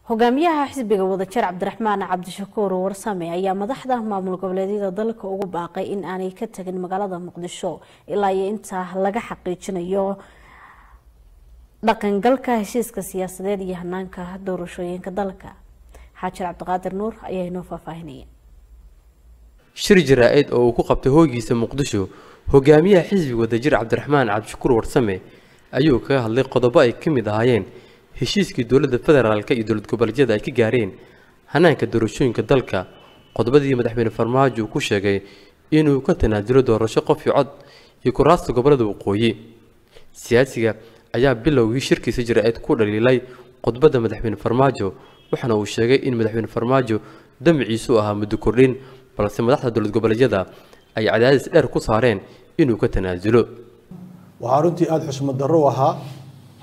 Hogaamiyaha xisbiga Wadajir Cabdiraxmaan Cabdishakuur Warsame ayaa madaxda maamul goboleedyada dalka ugu baaqay in aanay ka tagin magaalada Muqdisho ilaa iyo inta laga xaqiijinayo dhaqangalka heshiiska siyaasadeed iyo hanaanka doorashooyinka dalka. Xaajir Cabdiqaadir Nuur ayaa inoo faahfaahinaya. Shir jaraa'id oo uu ku qabtay hoogiisa Muqdisho, hogaamiyaha xisbiga Wadajir Cabdiraxmaan Cabdishakuur Warsame ayuu kaga hadlay qodobo ay ka mid ahaayeen heshiiskii dowladda federaalka iyo dowlad goboleedyada ay ka gaareen hanaanka doorashooyinka dalka, qodobadii madaxweyne Farmaajo uu ku sheegay inuu ka tanaasulo doorasho qof iyo cod iyo kuraasta gobolada waqooyi. Siyaasiga ayaa bilowgii shirkiisa jaraa'id ku dhaliilay khudbadda madaxweyne Farmaajo, waxaana uu sheegay in madaxweyne Farmaajo damciisu ahaa muddo kordhin, balse madaxda dowlad goboleedyada ay cadaadis dheer ku saareen inuu ka tanaasulo. Waxaa runtii aada xushmad darro u ahaa,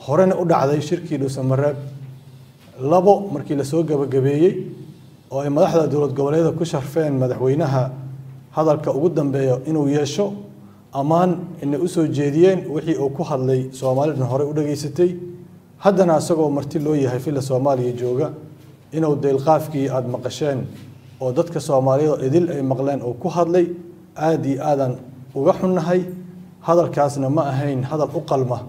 horena u dhacday shirkii Dhuusamareeb 2 markii lasoo gabagabeeyey oo ay madaxda dowlad goboleedyada ku sharfeen madaxweynaha hadalka ugu dambeeya inuu yeesho, ammaan inay usoo jeediyeen wixii uu ku hadlay Soomaalidhan horey u dhageysatay, haddana isagoo marti loo yahay Villa Soomaaliya jooga inuu deylqaafkii aada maqasheen oo dadka Soomaaliyeed idil ay maqleen oo ku hadlay, aada iyo aadan uga xunnahay. Hadalkaasna ma ahayn hadal u qalma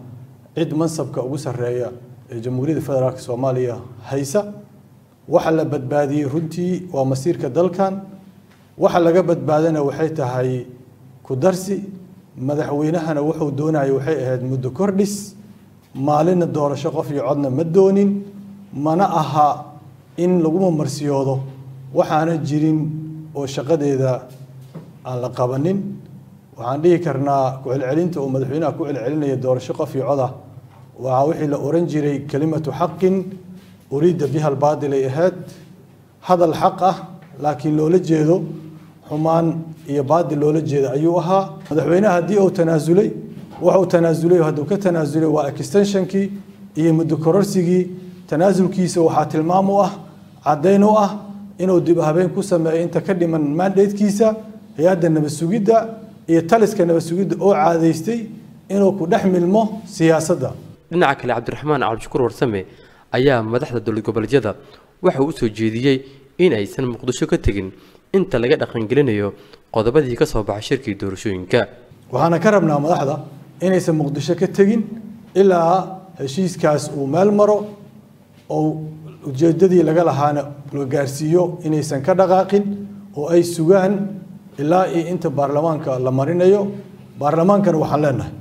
cid mansabka ugu sarreeya ee Jamhuuriyadda Federaalka Soomaaliya haysa. Waxa la badbaadiyey runtii waa masiirka dalkan, waxa laga badbaadana waxay tahay ku darsi. Madaxweynahana wuxuu doonayay waxay ahayd muddo kordhis, maalinna doorasho qof iyo codna ma doonin, mana aha in laguma marsiyoodo waxaana jirin oo shaqadeeda aan la qabanin. Waxaan dhihi karnaa ku-celcelinta uu madaxweynaha ku celcelinaya doorasho qof iyo cod ah waa wixii la oran jiray kelimatu xaqin uriida biha albaatil ay ahayd, hadal xaq ah laakiin loola jeedo xumaan iyo baadil loola jeedo ayuu ahaa. Madaxweynaha haddii uu tanaasulay, wuxuu tanaasulay, hadduu ka tanaasulay waa extensionkii iyo muddo kororsigii. Tanaasulkiisa waxaa tilmaam u ah, caddayn u ah inuu dib habeen ku sameeyo inta ka dhiman mandatekiisa hay-adda nabad sugidda iyo taliska nabad sugidda oo caadaystay inuu ku dhex milmo siyaasadda. Dhinaca kale, Cabdiraxmaan Cabdishakuur Warsame ayaa madaxda dowlad goboleedyada waxa uu usoo jeediyey in aysan Muqdisho ka tegin inta laga dhaqangelinayo qodobadii ka soo baxay shirkii doorashooyinka. Waxaana ka rabnaa madaxda inaysan Muqdisho ka tegin ilaa heshiiskaas uu meel maro oo ujeeddadii laga lahaana la gaarsiiyo, inaysan ka dhaqaaqin oo ay sugaan ilaa iyo inta baarlamaanka la marinayo. Baarlamaankana waxaan leenahay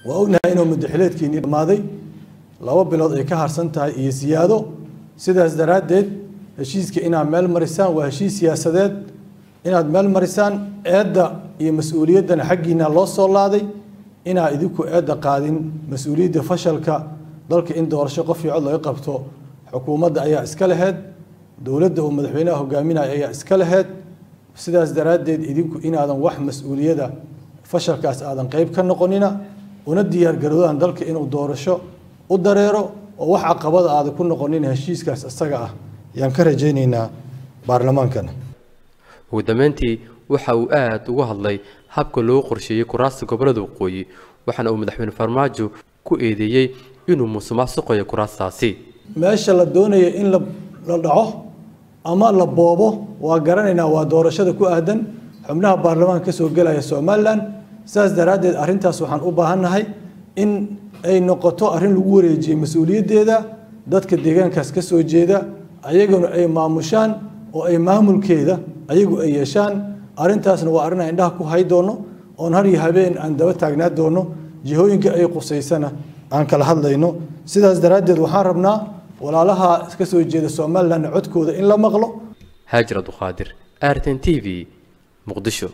waa ognahay inuu muddaxileedkiinii dhammaaday, 2 bilood ay ka harsan tahay iyo siyaado. Sidaas daraaddeed heshiiska inaad meel marisaan waa heshiis siyaasadeed, inaad meel marisaan eedda iyo mas-uuliyaddana xaggiina loo soo laaday, inaa idinku eedda qaadin mas-uuliyadda fashalka dalka in doorasho qof iyo cod laga qabto. Xukuumadda ayaa iska laheyd, dowladda uu madaxweynaha hogaaminaya ayaa iska laheyd. Sidaas daraaddeed idinku inaadan wax mas-uuliyadda fashalkaas aadan qayb ka noqonina, una diyaargaroodaan dalka inuu doorasho u dareero oo wax caqabada aadan ku noqonin heshiiskaas isaga ah yaan ka rajaynaynaa baarlamaankana. Ugu dambeyntii waxa uu aada uga hadlay habka loo qorsheeyey kuraasta gobolada waqooyi, waxaana uu madaxweyne Farmaajo ku eedeeyey inuu musuqmaasuqayo kuraastaasi. Meesha la doonaya in la dhaco ama la boobo waa garanaynaa, waa doorashada ku aadan xubnaha baarlamaanka ka soo gelaya Somalilan. Sidaas daraaddeed arrintaas waxaan u baahannahay in ay noqoto arrin lagu wareejiyey mas-uuliyaddeeda dadka deegaankaas ka soo jeeda, ayaguna ay maamushaan oo ay maamulkeeda ayagu ay yeeshaan. Arrintaasna waa arrin aan indhaha ku hay doono oon har iyo habeen aan daba taagnaa doono, jihooyinka ay qusaysana aan kala hadlayno. Sidaas daraaddeed waxaan rabnaa walaalaha ka soo jeeda Somalilan codkooda in la maqlo. Haajir Abduqaadir, RTN TV, Muqdisho.